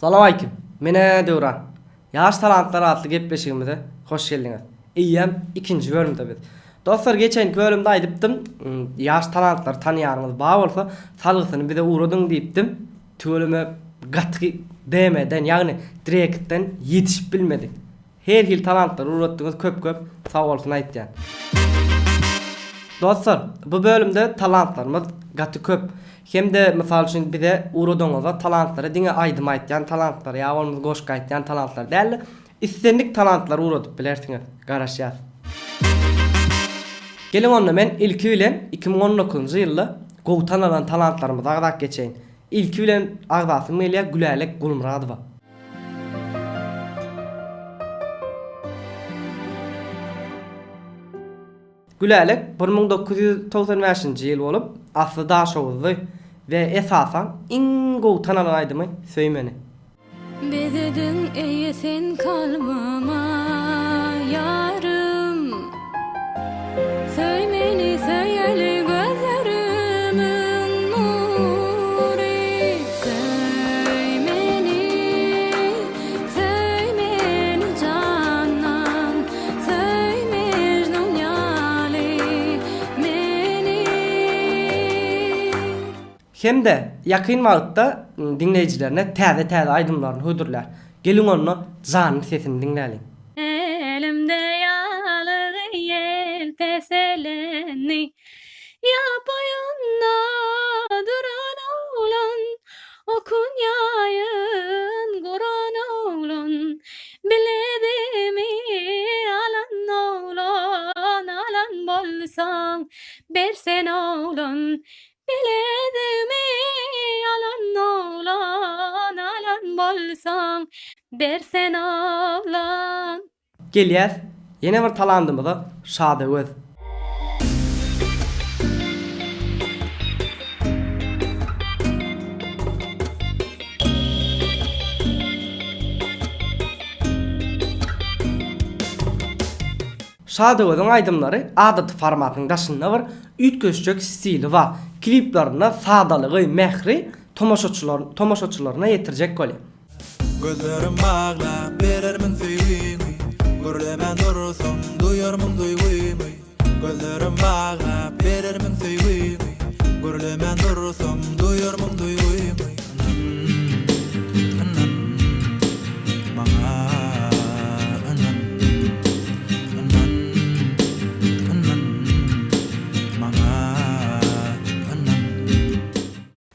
Salowaleýkim. Menä Döwran. Ýaş talantlar atly gepleşigimize hoş geldiňiz. Eýýäm ikinji bölümde biz. Dostlar geçenki bölümde aýdypdym, ýaş talantlary tanaýanyňyz bar bolsa salgysyny bize ugradyň diýipdim. Tüweleme gaty DM-den ýagny direktden ýetişip bilmedik. Her hili talantlary ugratdyňyz köp köp sag bolsun aýtýan. Dostlar bu bölümde talantlarymyz gaty köp. Hem-de mysal üçin bize ugradaňyzda talantlary diňe aýdym aýtýan talantlar ýa bolmasa goşgy aýtýan talantlar dälde islendik talantlary ugradyp bilersiňiz. Garaşýas. Geliň onda men ilki bilen 2019-njy ýylda gowy tanalan talantlarymyzy agzap geçeýin. Ilki bilen agzasym gelýär Gülälek Gulmyradowa. Gülälek 1995-nji ýyl bolup, asly daşoguzly we esasan iň gowy tanalan aýdymy Söý meni. Bezediň eý sen kalbyma ýarym Söý meni söýeli gözlerimiň nury Söý meni söý meni jandan Söý Mejnun ýaly meni. Hem-de ýakyn wagtda diňleýjilerine täze-täze aýdymlaryny hödürlär. Geliň onda janly sesini diňläliň. Elimde ýalygy ýel peseleni, Ýap boýunda duran oglan, Okun ýaýyn guran oglan, Bilezigimi alan oglan, Alan bolsaň, ber sen oglan, Bilezigimi alan oglan, Alan bolsaň, ber sen oglan. Gelýäs ýene bir talandymyza Şadöwez. Şadöweziň aýdymlary adaty formatyň daşynda bir üýtgeşjek stili bar. Kliplerinde sadalygy, mähri tomaşaçylar tomaşaçylaryna ýetirjek bolýar. Gözlerim baglap berermiň söýgüňi Gürlemän dursam duýarmyň duýgymy Gözlerim baglap berermiň söýgüňi Gürlemän dursam duýarmyň duýgymy Ynan, ynan maňa ynan Ynan, ynan maňa ynan.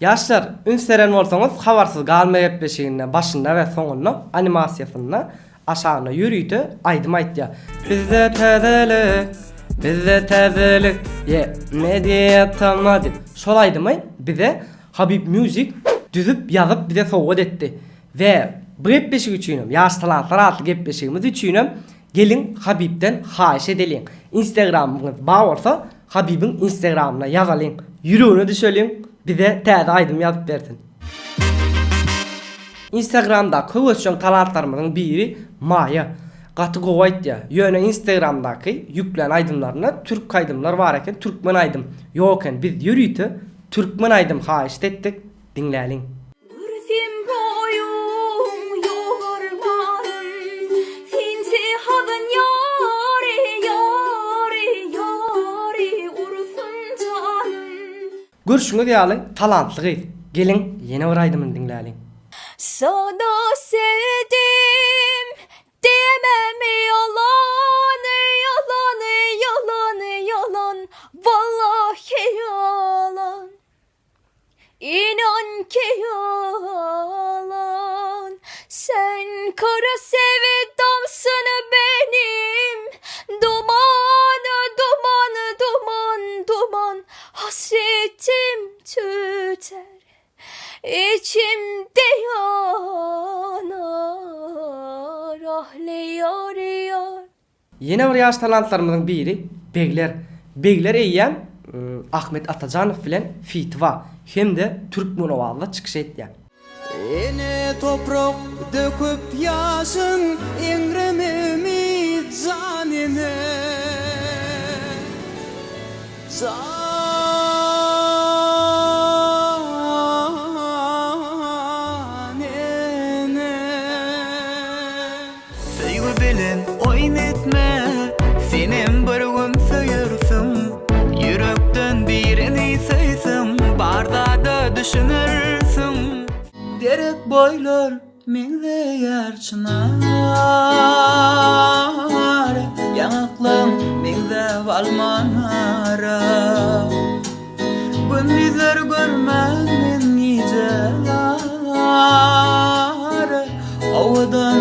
Ýaşlar, üns beren bolsaňyz Habarsyz galma gepleşiginde başynda we soňunda animasiýasynda aşagynda ýörite aýdym aýtýar. Bizde täzelik, bizde täzelik, ýe, media tama diýip. Şol aýdymy bize Habib Music düzüp ýazyp bize sowgat etdi. We bu gepleşik üçinem, Ýaş talantlar atly gepleşigimiz üçinem Geliň Habibden haýyş edeliň. Instagramyňyz bar bolsa Habibiň instagramyna ýazalyň. Ýüregine düşeliň bize täze aýdym ýazyp bersin. Instagramdaky höwesjeň talantlarymyzyň biri Maýa. Gaty gowy aýtýa. Ýöne instagramdaky ýüklän aýdymlarynda türk aýdymlar bar eken türkmen aýdym ýok eken biz ýörite türkmen aýdym haýyşt etdik Diňläliň. Görsem boýuň ýogarmanyn, Sense hazan ýary, ýary, ýary ursun janym. Görşüňiz ýaly talantly gyz. Geliň ýene bir aýdymyny diňläliň. Sana sevdim diýemem ýalan, ýalan, ýalan, ýalan, wallahi ýalan. Inan ki yalan Sen kara sevdamsın benim Duman duman duman duman Hasretim tüter İçimde yanar Ah yar yar Ýene bir ýaş talantlarymyzyň biri Begler. Begler eýýäm Ahmet Atajanow bilen feat bar hem-de Türkmenowazda çykyş etýär. Ene toprak döküp ýaşyn eňreme ümit jan ene Jan ene. Düşünersiň. Derek boýlar meňzeýär çynar, Ýaňaklaň meňzäp alma-nara. Gündizler görmän men gijeler, Owadan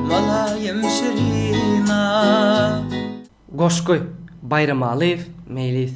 mylaýym şirin-a. Goşgy, Baýramalyýew Meýlis.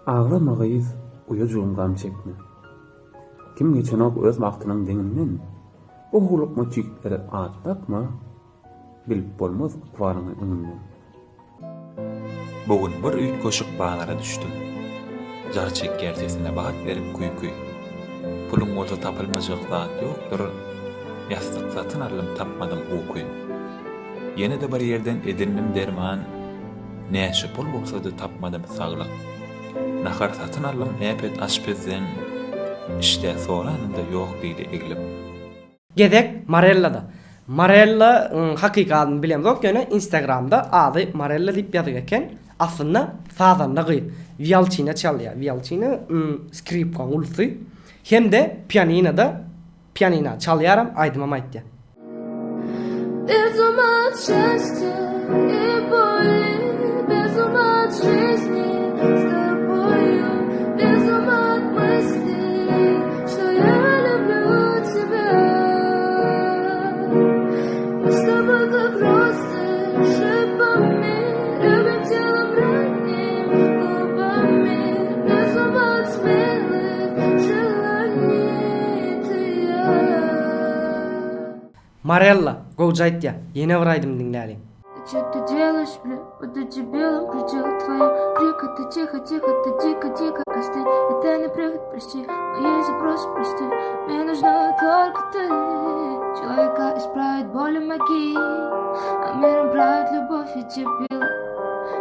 Aglama gyz, uýajygym gam çekme. Kim geçenok öz bagtynyň deňinden. Bu howlukmaç ýigitlere at dakma, Bilip bolmaz ykbalyňy öňünden. Bu gün bir üýtgeşik bazara düşdüm. Jar çekýär sesine bat berip küýki. Puluň bolsa tapylmajak zat ýokdur, Ýassyk satyn aldym tapmadym uky. Ýene-de bir ýerden edindim derman, Näçe pul bolsa-da tapmadym saglyk. Nahar satyn aldym äpet aşpezden, Işdä soranymda ýok diýdi eglip. Gezek Marellada. Marella hakyky adyny bilemzok ýöne instagramda ady Marella diýip ýazyk eken. Aslynda sazanda gyz. Wiolçina çalýar. Wiolçina skripkaň ulusy. Hem-de pianinoda pianino çalýaram aýdymam aýtýar. Bez ума от счастья и боли, без ума от жизни с тобою, без ума от мыслей, что я люблю тебя. Мы с тобой как розы шипами, любим телом раним губами, без ума от смелых желаний ты и я. Marella, gowja aýtýa, ýene bir aýdym diňläliň. Ты че ты делаешь, бля, будучи белым, кричал твоим крик, это тихо, тихо, ты дико, дико, остынь, это не прихоть, прости, мои запросы, прости, мне нужна только ты, человека исправит боль магии, а миром правит любовь и дебилы,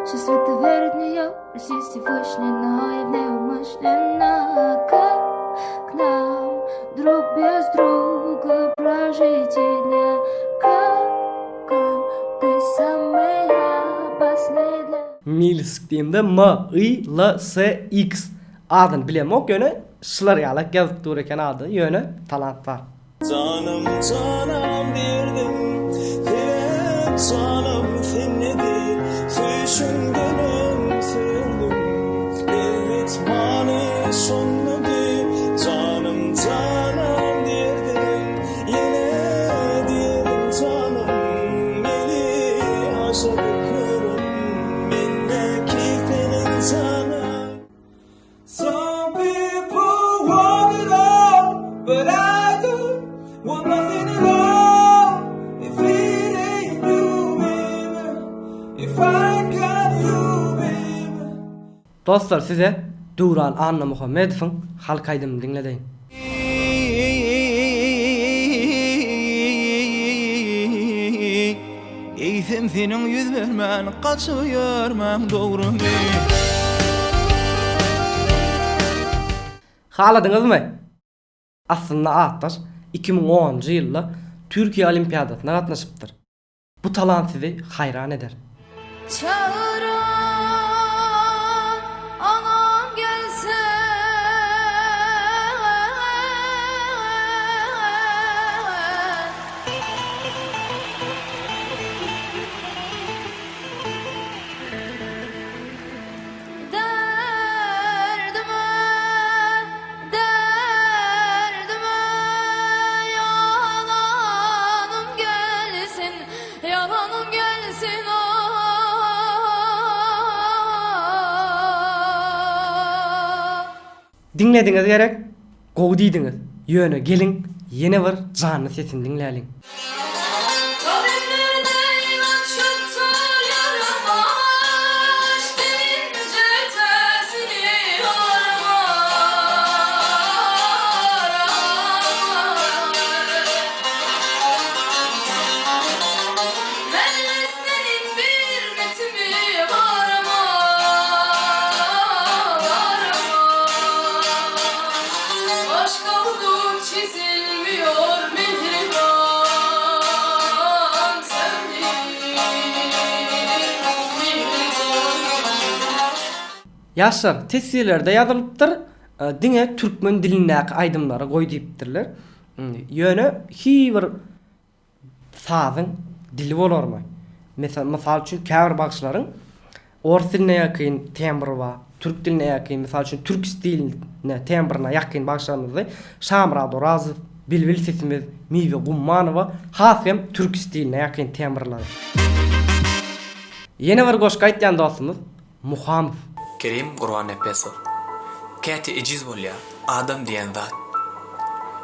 сейчас в это верит не я, прости, Всевышний, но я в неумышленно, как к нам, друг без друга прожить и дня, как он, ты самый опасный для Milsk diýemde M I L S X adyny bilemok ýöne şular ýalak ýazyp dur eken ady ýöne talant bar. Janym janam diýerdim Sebäp janym sendedi Söýşüňdenem söýerdim Lezzet many şondady Janym janam diýerdim Ýene diýerin janym Meni aşadyp ýörün Mendäki seniň janyň Some people want it all But I don't want nothing at all If it ain't you baby If I ain't got you baby Dostlar size Döwran Annamuhammedowyň halk aýdymyny diňledeýin. Eýsem seniň ýüz bermän gaçyp ýörmäň dogrumy? Haladyňyzmy? Aslynda Atdaş 2010-njy ýylda Türkiýe olimpiadasyna gatnaşypdyr. Bu talant sizi haýran eder. Çagyran anam gelse. Derdime, derdime ýalanym gelsin, ýalanym gelsin ah. Diňlediňiz gerek? Gowy diýdiňiz. Ýöne geliň ýene bir janly sesini diňläliň. Tabiplerden ilaç ýokdur ýarama, Aşk diýinje tersini arama, arama. Meclislerin bir bitimi var ama, var ama. Başka hudut çizilmiyor mihriban sevdiğim mihriban. Ýaşlar teswirlerde ýazylypdyr. Diňe türkmen dilindäki aýdymlary goý diýipdirler. Ýöne hiý bir sazyň dili bolarmy? Mesel, mysal üçin käbir bagşylaryň ors diline ýakyn tembri bar, türk diline ýakyn, mysal üçin türk stiline, tembrine ýakyn bagşylarymyzdy Şamyrat Orazow, Bilbil sesimiz, Miwe Gummanowa has hem türk stiline ýakyn tembrleri. Ýene bir goşgy aýtýan dostumyz Muhamow. Kerim Gurbannepesow. Käte ejiz bolýar adam diýen zat.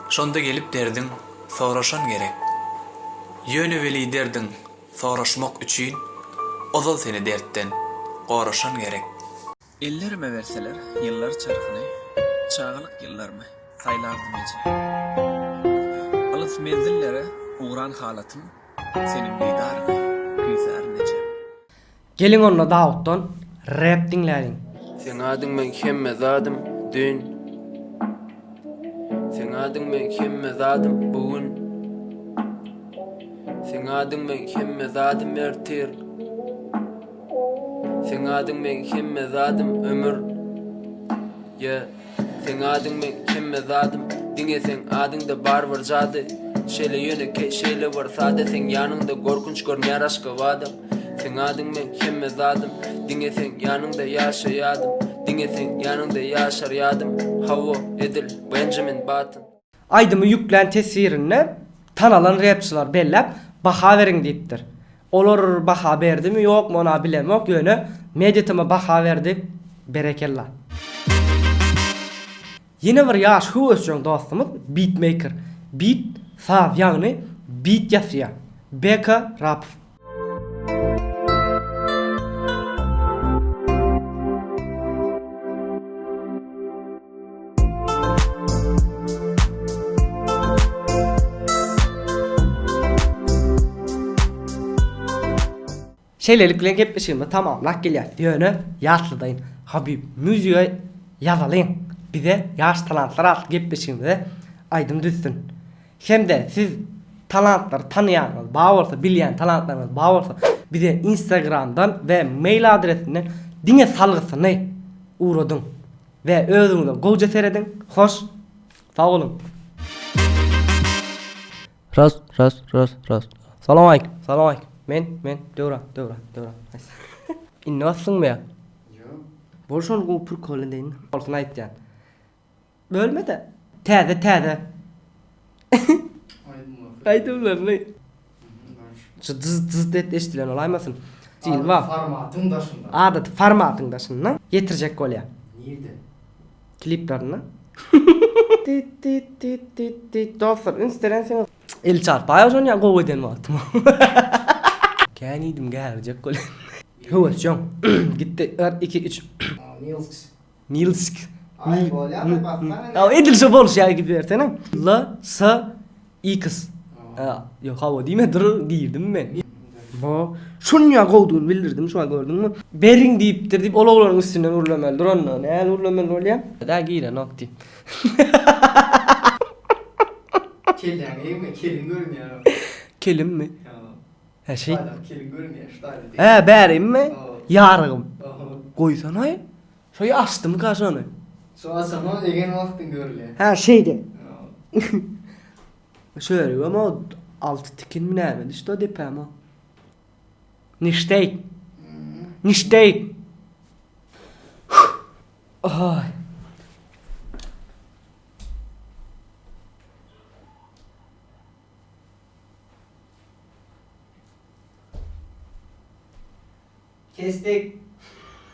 Şonda gelip derdiň soraşan gerek. Ýöne weli derdiň soraşmak üçin ozal seni dertden goraşan gerek. Ellerime berseler ýyllar çarhyny, Çagalyk ýyllarymy saýlardym eje. Alys menzillere ugran halatym, Seniň didaryňy küýsärin eje. Geliň onda Dawutdan rap diňläliň. Seň adyň meň hemme zadym düýn Seň adyň meň hemme zadym bu gün Seň adyň meň hemme zadym ertir Seň adyň meň hemme zadym ömür Yeah. Seň adyň meň hemme zadym Diňe seň adyňda bar bir jady Şeýle ýönekeý şeýle bir sada Seň ýanyňda gorkunç görünýär Aşgabadam Seň adyň meň hemme zadym Diňe seň ýanyňda ýaşaýadym Diňe seň ýanyňda ýaşar ýadym Hawa edil Benjamin Button. Aýdymy ýüklän teswirinde tanalan repçiler belläp baha beriň diýipdir. Olar baha berdimi ýokmy ona bilemok ýöne Media-TM baha berdi berekella. Ýene bir ýaş höwesjeň dostumyz beatmaker beat saz ýagny beat ýasýa Beka Rapow. Şeýlelik bilen gepleşigimizi tamamlap gelýäs. Ýöne ýatladaýyn, Habib Music-e ýazalyň, bize Ýaş talantlar atly gepleşigimize aýdym düzsün. Hem-de siz talantlary tanaýanyňyz bar bolsa, bilýän talantlaryňyz bar bolsa, bize Instagramdan we mail adresinden diňe salgysyny ugradyň. We özüňize gowja serediň. Hoş, sag boluň. Ras, ras, ras, ras. Salowmaleýkim, salowmaleýkim. Men, men, Döwran, Döwran, Döwran. Indi basdyňmy ýa? Ýok. Bol şony gowy prikol edeýin. Bolsun aýtýan. Bölme-de. Täze täze. Aýdymlaryny. Şu dyz dyz et eşdilen bolaýmasyn. Stil bar. Formatyň daşynda. Adaty formatyň daşynda ýetirjek bolýar. Nirde? Kliplerinde. Tit tit tit tit tit dostlar üns berensiňiz. El çarpaýa şony ýa gowy eden wagtym. Kän iýdim gägirjek bolýan. Höwesjeň. Gitdi. 1 2 3. Milks. Milsk. Aý bolýar bassana. Ýa edil şo boluş ýaly gidibersene. L S X. Ýok hawa diýme dur girdim men. Bu şunýa gowdugyny bildirdim şu an gördüňmi? Beriň diýipdir diýip ol oglanyň üstünden urlameli dur onda. Näl urlameli bolýa? Da girenok diýip. Kelläňi egme keliň görünýär. Kelimmi? Hä şeý. Keliň görünýär şu taýda. Hä bärimmi? Ýarygym. Goýsanaý. Şoý açdymyka şony? Şo açanok egen wagtyň görülýär. Hä şeýde. Şörügem o alty tikinmi näme düşdi o depäme. Nişteý. Nişteý. Aý. Kesdik.